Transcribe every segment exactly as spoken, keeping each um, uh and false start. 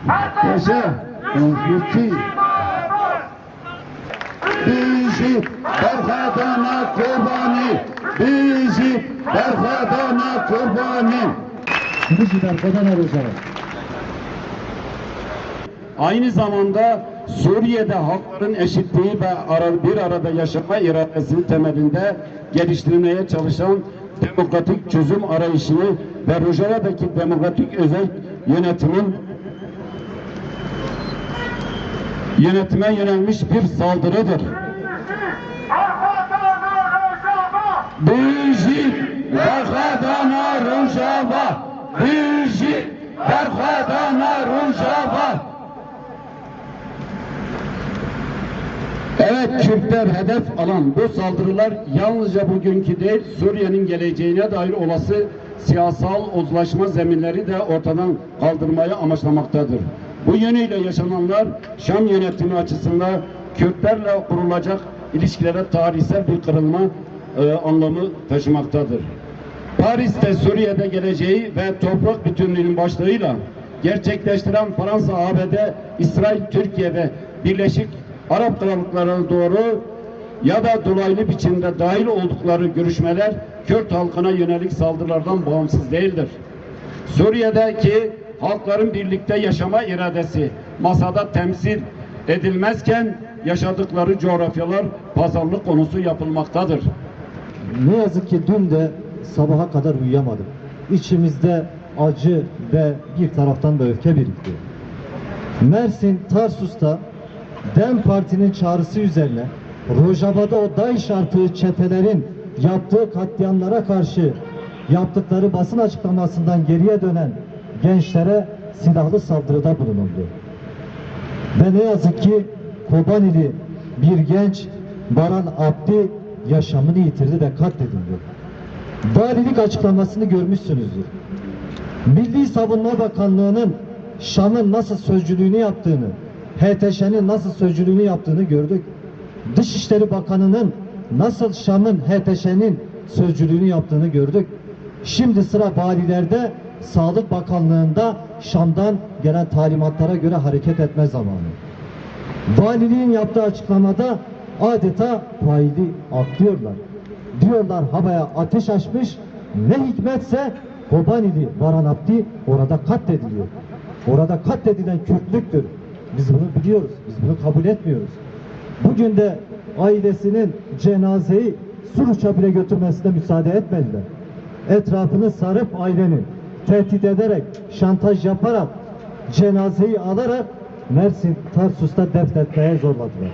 Yaşa! Özgürlük! Bijî berxwedana Kobanî! Bijî berxwedana Kobanî! Bijî berxwedana Rojava! Aynı zamanda Suriye'de halkların eşitliği ve ara-, bir arada yaşama iradesinin temelinde geliştirilmeye çalışan demokratik çözüm arayışını ve Rojava'daki demokratik özel yönetimin yönetime yönelmiş bir saldırıdır. Bijî berxwedana Rojava! Bijî berxwedana Rojava! Evet, Kürtler hedef alan bu saldırılar yalnızca bugünkü değil, Suriye'nin geleceğine dair olası siyasal uzlaşma zeminleri de ortadan kaldırmayı amaçlamaktadır. Bu yönüyle yaşananlar Şam yönetimi açısından Kürtlerle kurulacak ilişkilere tarihsel bir kırılma, e, anlamı taşımaktadır. Paris'te Suriye'de geleceği ve toprak bütünlüğünün başlığıyla gerçekleştiren Fransa, A B D, İsrail, Türkiye ve Birleşik Arap Krallıkları'na doğru ya da dolaylı biçimde dahil oldukları görüşmeler Kürt halkına yönelik saldırılardan bağımsız değildir. Suriye'deki halkların birlikte yaşama iradesi masada temsil edilmezken yaşadıkları coğrafyalar pazarlık konusu yapılmaktadır. Ne yazık ki dün de sabaha kadar uyuyamadık. İçimizde acı ve bir taraftan da öfke birikti. Mersin Tarsus'ta DEM Parti'nin çağrısı üzerine Rojava'da o DAEŞ artığı çetelerin yaptığı katliamlara karşı yaptıkları basın açıklamasından geriye dönen gençlere silahlı saldırıda bulunuldu. Ve ne yazık ki Kobanili bir genç Baran Abdi yaşamını yitirdi ve katledildi. Valilik açıklamasını görmüşsünüzdür. Milli Savunma Bakanlığı'nın Şam'ın nasıl sözcülüğünü yaptığını, H T Ş'nin nasıl sözcülüğünü yaptığını gördük. Dışişleri Bakanı'nın nasıl Şam'ın H T Ş'nin sözcülüğünü yaptığını gördük. Şimdi sıra valilerde, Sağlık Bakanlığı'nda Şam'dan gelen talimatlara göre hareket etme zamanı. Valiliğin yaptığı açıklamada adeta faili atlıyorlar. Diyorlar, havaya ateş açmış, ne hikmetse Kobanili Baran Abdi orada katlediliyor. Orada katledilen Kürtlüktür. Biz bunu biliyoruz, biz bunu kabul etmiyoruz. Bugün de ailesinin cenazeyi Suruç'a bile götürmesine müsaade etmediler. Etrafını sarıp ailenin tehdit ederek, şantaj yaparak cenazeyi alarak Mersin Tarsus'ta defnetmeye zorladılar.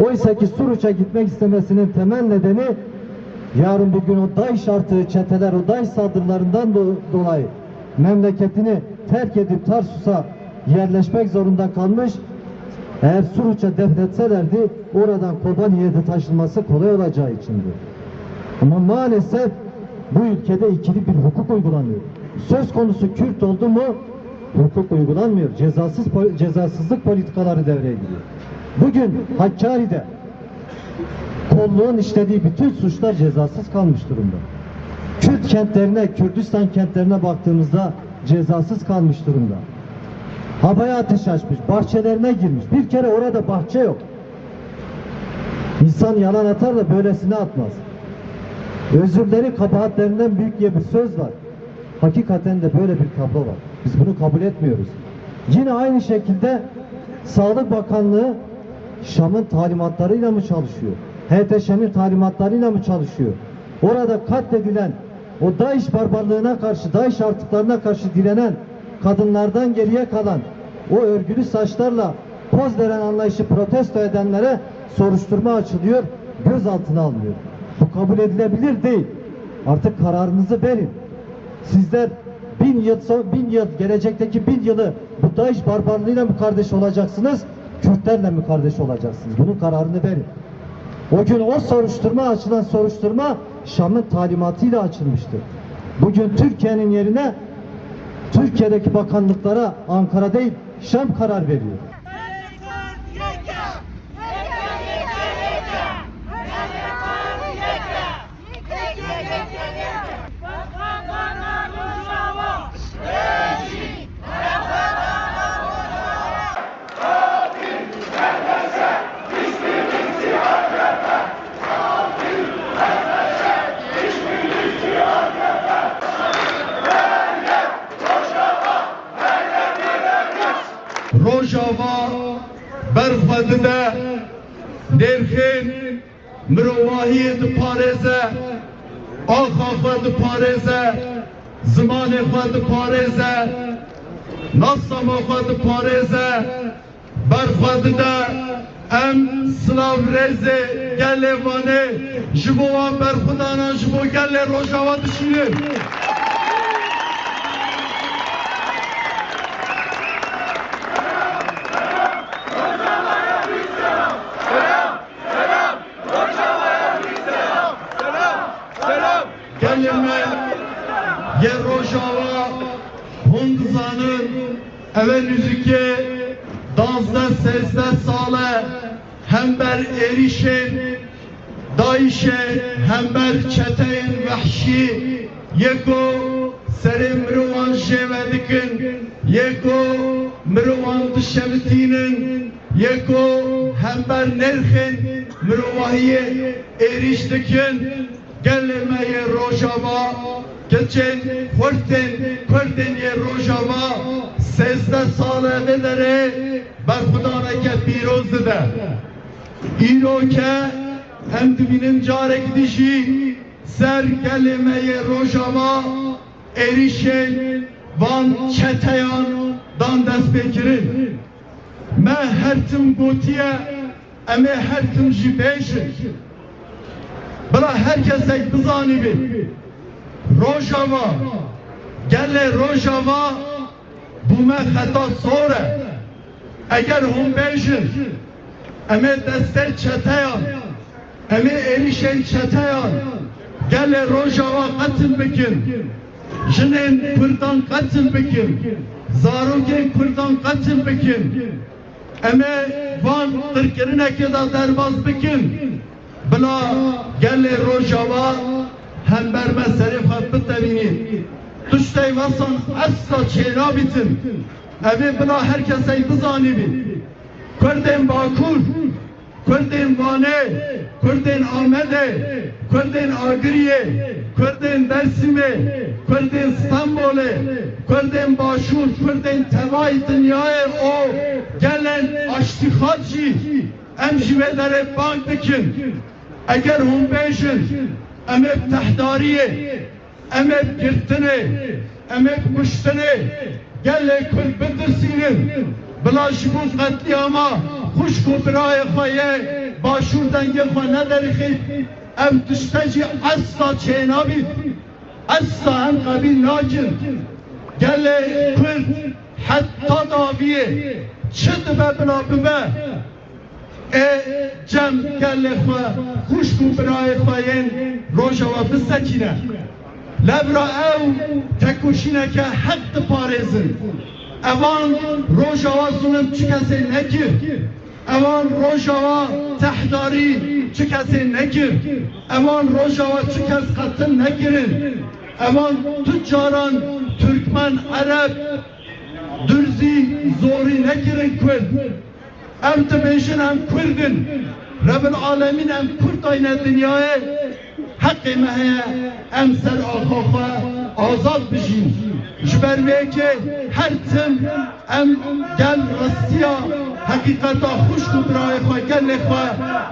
Oysa ki Suruç'a gitmek istemesinin temel nedeni yarın bir gün o DAEŞ artığı çeteler, o DAEŞ saldırılarından do- dolayı memleketini terk edip Tarsus'a yerleşmek zorunda kalmış. Eğer Suruç'a defnetselerdi oradan Kobani'ye de taşınması kolay olacağı içindi. Ama maalesef bu ülkede ikili bir hukuk uygulanıyor. Söz konusu Kürt oldu mu hukuk uygulanmıyor. Cezasız pol- cezasızlık politikaları devreye giriyor. Bugün Hakkari'de kolluğun işlediği bütün suçlar cezasız kalmış durumda. Kürt kentlerine, Kürdistan kentlerine baktığımızda cezasız kalmış durumda. Havaya ateş açmış, bahçelerine girmiş. Bir kere orada bahçe yok. İnsan yalan atar da böylesini atmaz. Özürleri kabahatlerinden büyük diye bir söz var. Hakikaten de böyle bir tablo var. Biz bunu kabul etmiyoruz. Yine aynı şekilde Sağlık Bakanlığı Şam'ın talimatlarıyla mı çalışıyor? H T Ş'nin talimatlarıyla mı çalışıyor? Orada katledilen, o DAEŞ barbarlığına karşı, DAEŞ artıklarına karşı direnen kadınlardan geriye kalan, o örgülü saçlarla poz veren anlayışı protesto edenlere soruşturma açılıyor, gözaltına alınıyor. Bu kabul edilebilir değil. Artık kararınızı verin. Sizler bin yıl son, bin yıl, gelecekteki bin yılı bu DAEŞ barbarlığıyla mı kardeş olacaksınız, Kürtlerle mi kardeş olacaksınız? Bunun kararını verin. O gün o soruşturma, açılan soruşturma Şam'ın talimatıyla açılmıştır. Bugün Türkiye'nin yerine Türkiye'deki bakanlıklara Ankara değil, Şam karar veriyor. Rojava ber xwe dide, nêrxên mirovahiyê diparêze, axa xwe diparêze, zimanê xwe diparêze, nasnama xwe diparêze, ber xwe dide. Em silav rêzê gelê Vanê ji bo wan berxwedanan ji bo gelê Rojava dişînin. Gelê me yê Rojava, hûn dizanin, ev ê nûzikê duwazdeh sêzdeh sal e hember êrîşên DAIŞ'ê, hember çeteyên wehşî yê ku serê mirovan jê ve dikin, yê ku mirovan dişewitînin, yê ku hember nêrxên mirovahiyê êrîş dikin. Gelê me yê Rojava, keçên, xurtên, kurdên yê Rojava sêzdeh sal e vê derê berxwedaneke pîroz dide. Îro ke em dibînin carek dî jî ser gelê me yê Rojava êrîşên van çeteyan dan destpêkirin. Me her tim gotiye, em ê her tim jî bêjin. Bila her kesek bizanîbî, Rojava, gelê Rojava bûme xeta sor e. Eger hûn bêjin, em ê destê çeteyan, em ê êrîşên çeteyan gelê Rojava qetil bikin, jinên kurdan qetil bikin, zarokên kurdan qetil bikin, em ê van qirkirinekê de derbas bikin. Bila gelê Rojava hember me serê xwe bitevînî. Tiştê wesan esla çênabîtin. Ev ê bila her kesey bizanîbî. Kurdên Bakur, Kurdên Vanê, Kurdên Amedê, Kurdên Agiriyê, Kurdên Dêrsimê, Kurdên Stenbolê, Kurdên Başûr, Kurdên tevayî dinyayê û gelên aştîxwaz jî em ji vê derê bang dikin. Eger hûn bêjin, em ê bi tehdariyê, em ê bi girtinê, em ê bi kuştinê gelê Kurd bitirsînin, bila ji bo qetlîama xwişk û birayê xwe yê Başûr dengê xwe nederixît, ev tişte jî esla çênabît. Esla em qebîl nakin. Gelê Kurd heta dawiyê çi dibe bila bibe, ê cem gelê xwe, xwişk û birayê xwe yên Rojava bisekîne. Levra ew tekoşîneke heq diparêzin. Evan Rojava zulm çi kesê nekir. Evan Rojava tehdarî çi kesê nekir. Evan Rojava çi kes qetil nekirin. Evan tu caran Tirkmen, Ereb, Durzî, zorî nekirin Kurd. Em dibêjin em Kurd in. Rebil Alemîn em Kurd dayne dinyayê. Heqê me heye em ser axa xwe azad bijîn. Ji ber vê yekê her tim em gel rastiya, heqîqeta xwişk û birayê xwe, gelê xwe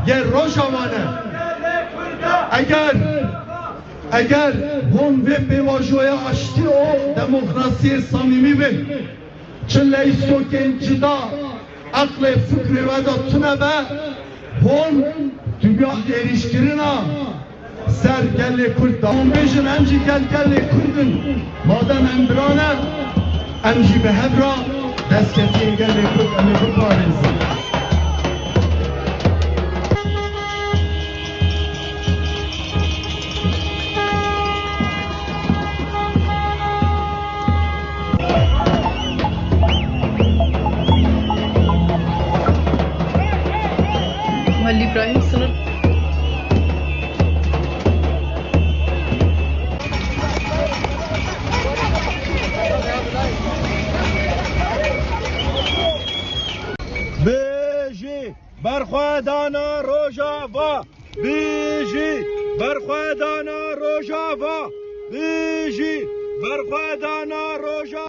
yê Rojava ne. Eger, eger hûn vê pêvajoya aştî û demokrasiyê samîmî bin, çi leystokên cida eqlê fikrê we de tune be, hûn dinya êrîşkirina ser gelê Kurd da. Hûn bêjin, em jî gel gelê Kurd in. Madem em bira ne, em jî bi hev re destketiyên gelê Kurd em ê biparêzin. Halil İbrahim sınır. Bijî berxwedana Rojava! Bijî berxwedana Rojava! Bijî berxwedana Rojava!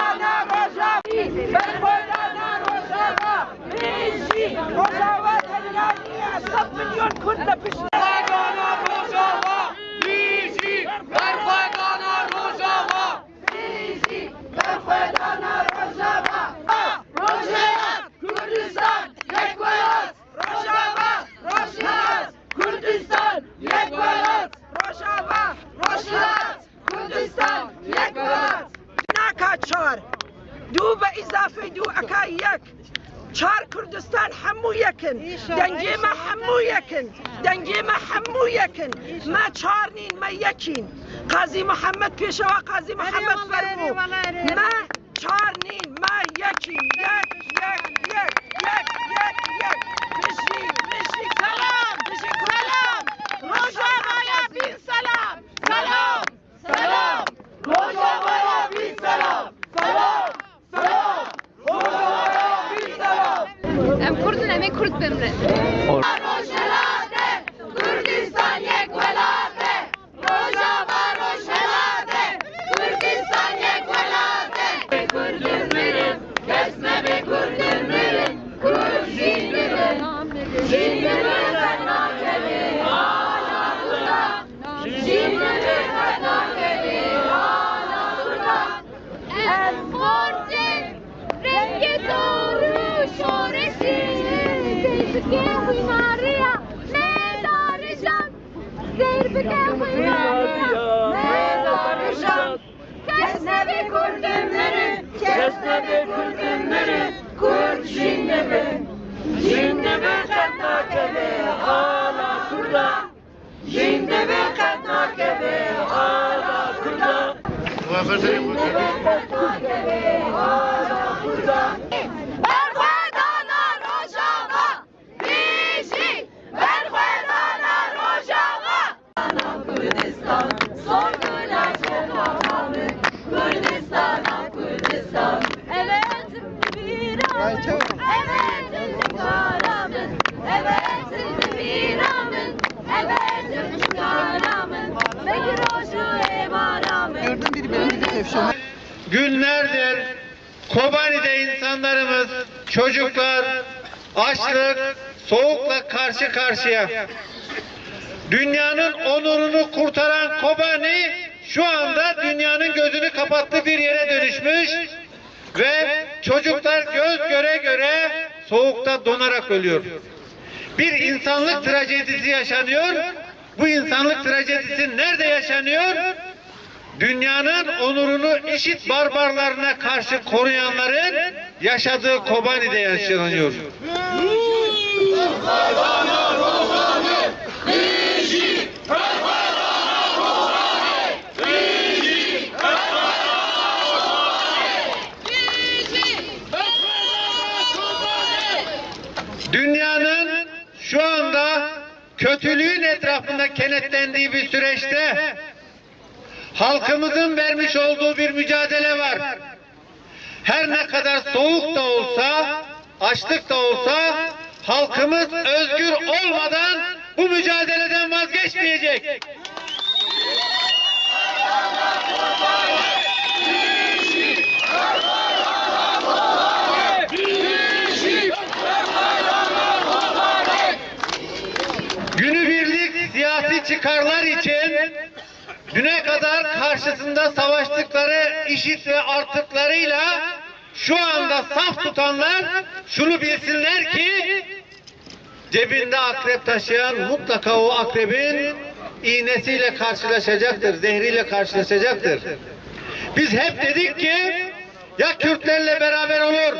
Berxwedana Rojava! Berxwedana Rojava! Bijî! Rojava tenya niye, sed milyon Kurd li pişt. Berxwedana Rojava! Bijî! Berxwedana Rojava! Bijî! Berxwedana Rojava! Rojhilat! Kurdistan! Yek welat! Rojava! Rojhilat! Kurdistan! Yek welat! Rojava! Rojhilat! Kurdistan! Yek welat! Naka çar. Du be îzafê du eka yek. Çar Kurdistan hemû yek in. Dengê me hemû yek in. Dengê me hemû yek in. Me çar nîn, me yek in. Qazî Muhammed Pêşewa, Qazî Muhammed fermû. Me çar nîn, me yek in. Yek, yek, yek, yek, yek, yek. Bijî, bijî. Selam, selam. Rojavaya bin selam. Selam. Selam! Rojavaya bin selam! Selam! Selam! Rojavaya bin selam! Em Kurd in, em ê Kurd bimrin. Rojhilat e, Kurdistan yek welat e. Rojava Rojhilat e, Kurdistan yek welat e. Kurd bimirin, kes nebe Kurd bimirin. Kurd jî bimirin. Jî bimirin, qet nakeve. Ala Kurda. Jî li vê qet nakeve, ala Kurda. Ev xortê rengê dor û şoreşê, seyr bike xwînariya me darijan. Seyr bike xwînariya me darijan. Kes nebe Kurd bimirin, kes nebe Kurd bimirin, Kurd jîn dibe. Jîn dibe qet nakeve, ala Kurda. Jîn dibe qet nakeve ala Kurda. Jîn dibe qet nakeve ala Kurda. Berxwedana Rojava! Bijî! Berxwedana Rojava! Kurdistan, sorgula çepa min. Kurdistana Kurdistan. Evet, Vîra min, evet, dikara min, evet, vîra min, evet, dikara min, vek roj û êvara min. Gördüm biri benim gibi tepşirme. Günlerdir Kobani'de insanlarımız, çocuklar açlık, soğukla karşı karşıya. Dünyanın onurunu kurtaran Kobani şu anda dünyanın gözünü kapattığı bir yere dönüşmüş. Ve çocuklar göz göre göre soğukta donarak ölüyor. Bir insanlık trajedisi yaşanıyor. Bu insanlık trajedisi nerede yaşanıyor? Dünyanın onurunu işit barbarlarına karşı koruyanların yaşadığı Kobani'de yaşanıyor. Dünyanın şu anda kötülüğün etrafında kenetlendiği bir süreçte halkımızın vermiş olduğu bir mücadele var. Her ne kadar soğuk da olsa, açlık da olsa, halkımız özgür olmadan bu mücadeleden vazgeçmeyecek. Günübirlik siyasi çıkarlar için düne kadar karşısında savaştıkları işit ve artıklarıyla şu anda saf tutanlar şunu bilsinler ki cebinde akrep taşıyan mutlaka o akrebin iğnesiyle karşılaşacaktır, zehriyle karşılaşacaktır. Biz hep dedik ki ya Kürtlerle beraber olur,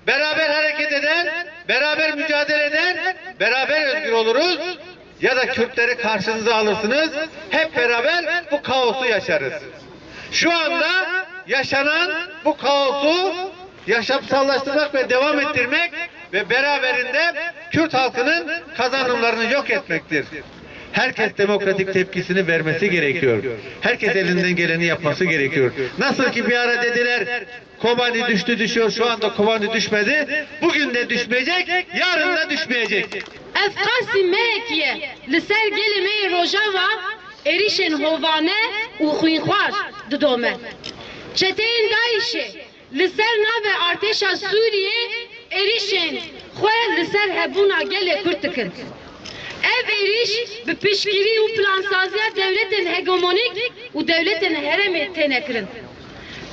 beraber hareket eder, beraber mücadele eder, beraber özgür oluruz. Ya da Kürtleri karşınıza alırsınız, hep beraber bu kaosu yaşarız. Şu anda yaşanan bu kaosu yaşamsallaştırmak ve devam ettirmek ve beraberinde Kürt halkının kazanımlarını yok etmektir. Herkes demokratik tepkisini vermesi gerekiyor. Herkes elinden geleni yapması gerekiyor. Nasıl ki bir ara dediler, Kobani düştü düşüyor, şu anda Kobani düşmedi. Bugün de düşmeyecek, yarın da düşmeyecek. Ev qasî mehekî ye li ser gelê me yê Rojava êrîşên hovane û xwînxwar didome. Çeteyên DAIŞê li ser navê artêşa Sûriyê êrîşên xwe li ser hebûna gelê Kurd dikin. Ev êrîş bi piştgirî û plansaziya dewletên hegemonîk û dewletên herêmê têne kirin.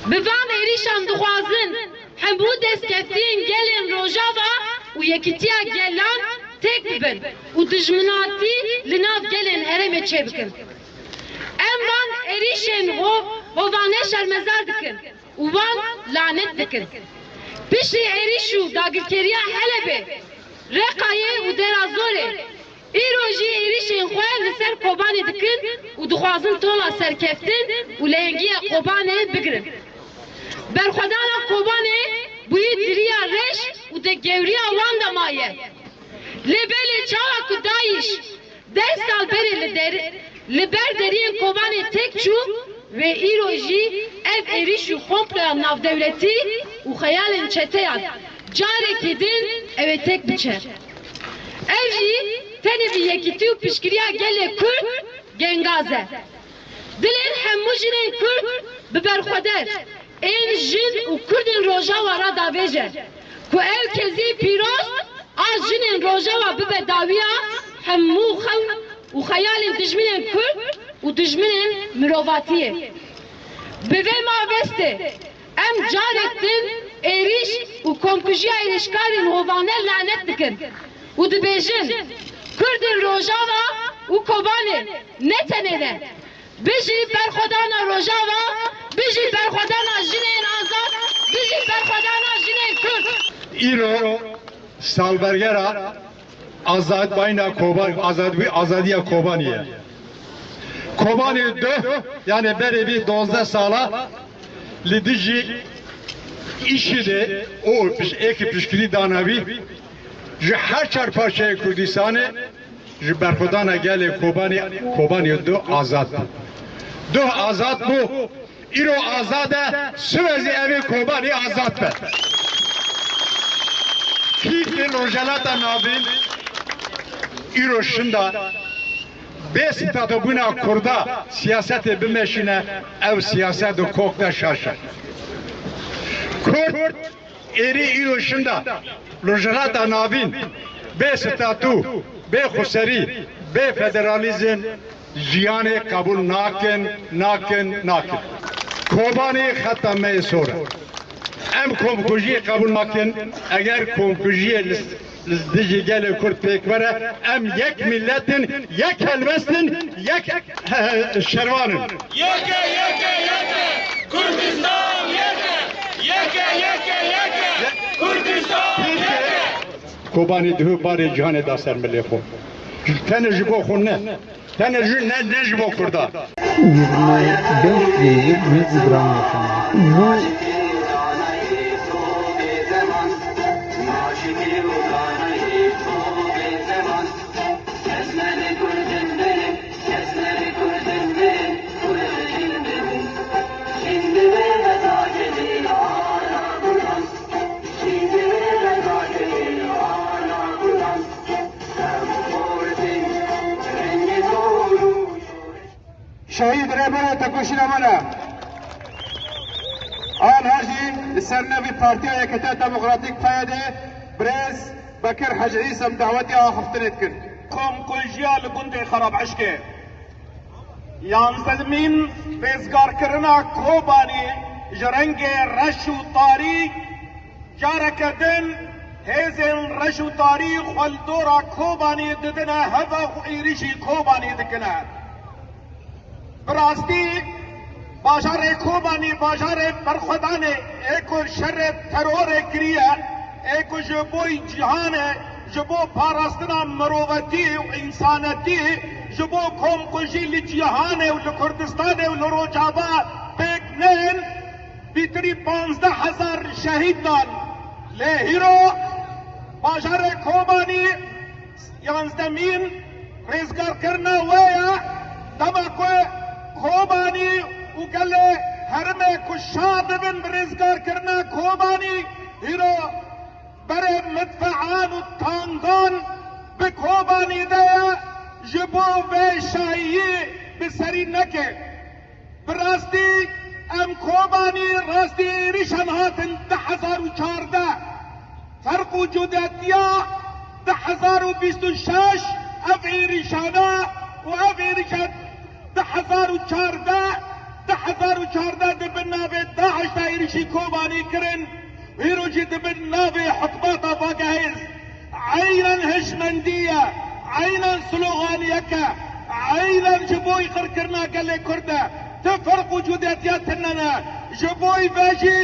Bi van êrîşan dixwazin hemû destkeftiyên gelên Rojava û yekîtiya gelan têk bibin û dijminatî li nav gelên herêmê çêbikin. Em van êrîşên ho-, hovane şermezar dikin û wan lanet dikin. Piştî êrîş û dagirkeriya Helebê, Reqayê û Dera Zorê, îro jî êrîşên xwe li ser Kobanê dikin û dixwazin tola serkeftin û lehengiya Kobanê bigirin. Berxwedana Kobanê bûyî di riya reş û di gewriya wan de maye. Lê belê çawa ku DAIŞ deh sal berê li der-, li ber deriyên Kobanê têk çû, wê îro jî ev êrîş û komploya navdewletî û xeyalên çeteyan carekî din ew ê têk biçe. Ev jî tenê bi yekîtî û piştgiriya gelê Kurd gengaz e. Dilên hemû jinên Kurd bi berxweder ên jin û Kurdên Rojava re davêje ku ev kezî pîroz a jinên Rojava bibe dawiya hemû xewn û xeyalên dijminên Kurd û dijminên mirovatiyê. Bi vê mabestê em carek din êrîş û komkujiya êrîşkarên hovane lanet dikin û dibêjin, Kurdên Rojava û Kobanê ne tenê ne. Bijî berxwedana Rojava, bijî berxwedana jinên azad, bijî berxwedana jinên Kurd. Îro salbergera azadbîna Koban-, azadbî-, azadiya Kobanî ye. Kobanî duh, yani berê vî dozdeh sala li dijî îşî de û piş-, êkî piştgirî dana vî ji her çar parçeyê Kurdistanê ji berxwedana gelê Kobanî, Kobanî duh azad bû. Duh azad bû, îro azad e, siwezî evê Kobanî azad be. Kî ki Rojhelata Navîn îro şinda bê statûbûna Kurda siyasetê bimeşîne, ew siyaset û kok de şaş e. Kurd êrî îro şinda Rojhelata Navîn bê statû, bê xweserî, bê federalîzm jiyanê qebûl nakin, nakin, nakin. Kobanî xeta me yê sor e. Em komkujiyê qebûl nakin. Eger komkujiyê li Li dijî gelê Kurd pêk were, em yek millet in, yek helwest in, yek, eh, şervan in. Yeke, yeke, yeke! Kurdistan yeke! Yeke, yeke, yeke! Kurdistan yeke! Kobanî duhû barê cîhanê da ser milê xwe. Tenê ji bo xwe ne. Tenê ji, ne, ne ji bo Kurdan. Yirmi beş yıl Mezgran yaşamak. Bu Şehîd Rêberê Tekoşîna me ne. Aniha jî li ser navê Partiya Yekîtiya Demokratîk, P Y D, birêz Bekir Hecî Îsa em dawetiya axiftinê dikin. Komkujiya li gundê Xerabişkê. Yanzdemîn rêzgarkirina Kobanî ji rengê reş û tarî, careke din hêzên reş û tarî xwe li dora Kobanî didine heva û êrîşî Kobanî dikine. Bi rastî bajarê Kobanî bajarê berxwedanê ê ku şerê terorê kiriye, ê ku ji bo cîhanê, ji bo parastina mirovetî û însanetî, ji bo komkujî li cîhanê û li Kurdistanê û li Rojava pêk neyên, bîtirî panzdeh hezar şehîd dan. Lê hîro bajarê Kobanî yanzdemîn rêzgarkirina we ye, dema ku Kobanî û gelê herêmê ku şa dibin bi rêzgarkirina Kobanî, hîro berê midfean û tangan bi Kobanî de ye, ji bo vê şahiyî bi serî neke. Bi rastî em Kobanî rastî êrîşan hatin du hezar û çardeh. Ferq û cudetiya du hezar û bîst û şeş ev êrîşan e û ev êrîşa du hezar û çardeh, du hezar û çardeh di bin navê DAIŞ de êrîşî Kobanî kirin. Îro jî di bin navê hikûmeta Vagehêz eynen hişmendî ye, eynen sloganiyek e, eynen ji bo qirkirina gelê Kurd e. Ti ferq û cudetiya tune ne. Ji bo vê jî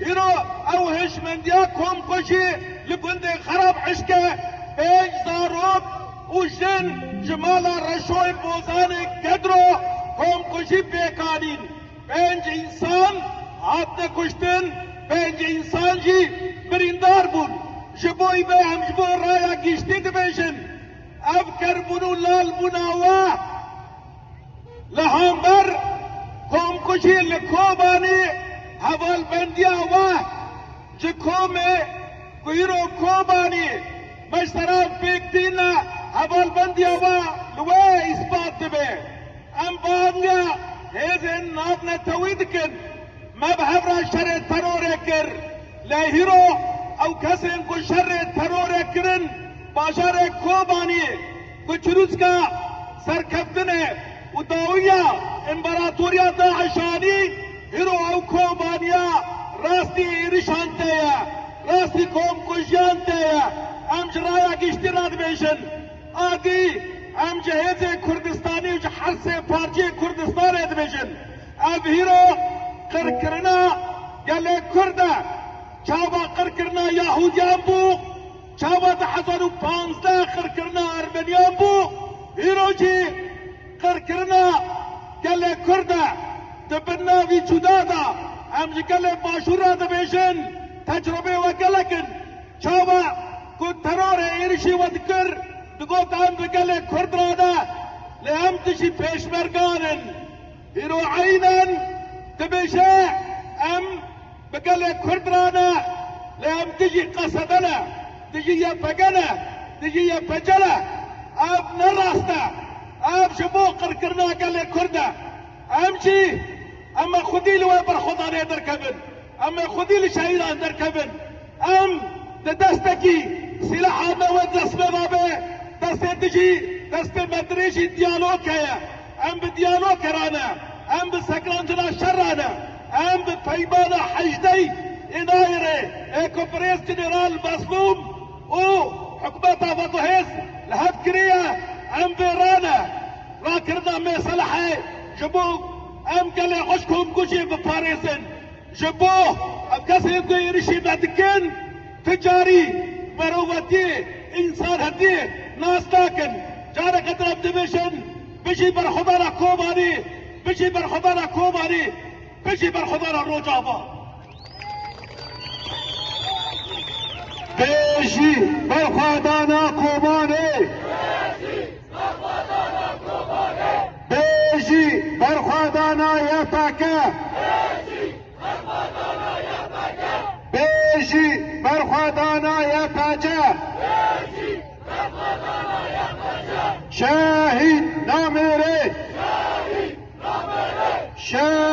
îro ew hişmendiya komkujî li gundê Xerabişkê pênc zarok û jin ji mala Reşoyê Bozanê Gedro komkujî pêk anîn. Pênc însan hatine kuştin, pênc însan jî birîndar bûn. Ji bo vê em ji bo raya giştî dibêjin, ev kerbûn û lalbûna we li hember komkujî li Kobanî, hevalbendiya we ji komê ku îro Kobanî me ji sera pêk tîne, hevalbendiya we li we îspat dibe. Em banga hêzên navnetewî dikin. Me bi hev re şerê terorê kir. Lê hîro ew kesên ku şerê terorê kirin, bajarê Kobanî ku çirûska serkeftinê û dawiya împaratoriya DAIŞ anî, hîro ew Kobaniya rastî êrişan tê ye, rastî komkujiyan tê ye. Em ji raya giştî re dibêjin. A dî em ji hêzê Kurdistanî û ji her sê parçeyê Kurdistanê dibêjin. Ev hîro qirkirina gelê Kurd e. Çawa qirkirina Yahudiyan bû, çawa du hezar û panzdeh qirkirina Ermeniyan bû, hîro jî qirkirina gelê Kurd e. Di bin navî cuda de em ji gelê Başûr re dibêjin, tecrubê we gelek in. Çawa ku terorê êrişî we dikir, digot, em bi gelê Kurd re ne, lê em dijî pêşmergan in. Îro eynen dibêje, em bi gelê Kurd re ne, lê em dijî Qesede ne, dijî Y P G ne, dijî Y P C ne. Ev ne rast e. Ev ji bo qirkirina gelê Kurd e. Em jî, em me xwedî li we berxwedanê derkevin. Em ê xwedî li şehîdan derkevin. Em di destekî sîlaha me wê dest me de be, destê dijî, destê me dirêjî diyalog heye. Em bi diyalog re ne, em bi sekirantina şer re ne, em bi peymana hejdeyî Înayirê ê ku birêz General Mezlûm û Hikûmeta Fatohêz li hev kiriye, em vê re ne. Rakirina Mêselehê ji bo em gelê xweşk û hingûjê biparêzin. Ji bo ev kesên ku êrişî me dikin, ti carî merowetiyê însan hevdî nas nakin. Careke din em dibêjin, bijî berxwedana Kobanî, bijî berxwedana Kobanî, bijî berxwedana Rojava. Bijî berxwedana Kobanê! Bijî berxwedana Y P G! Bijî berxwedana Y P G! Şehîd namêrê! Şehîd!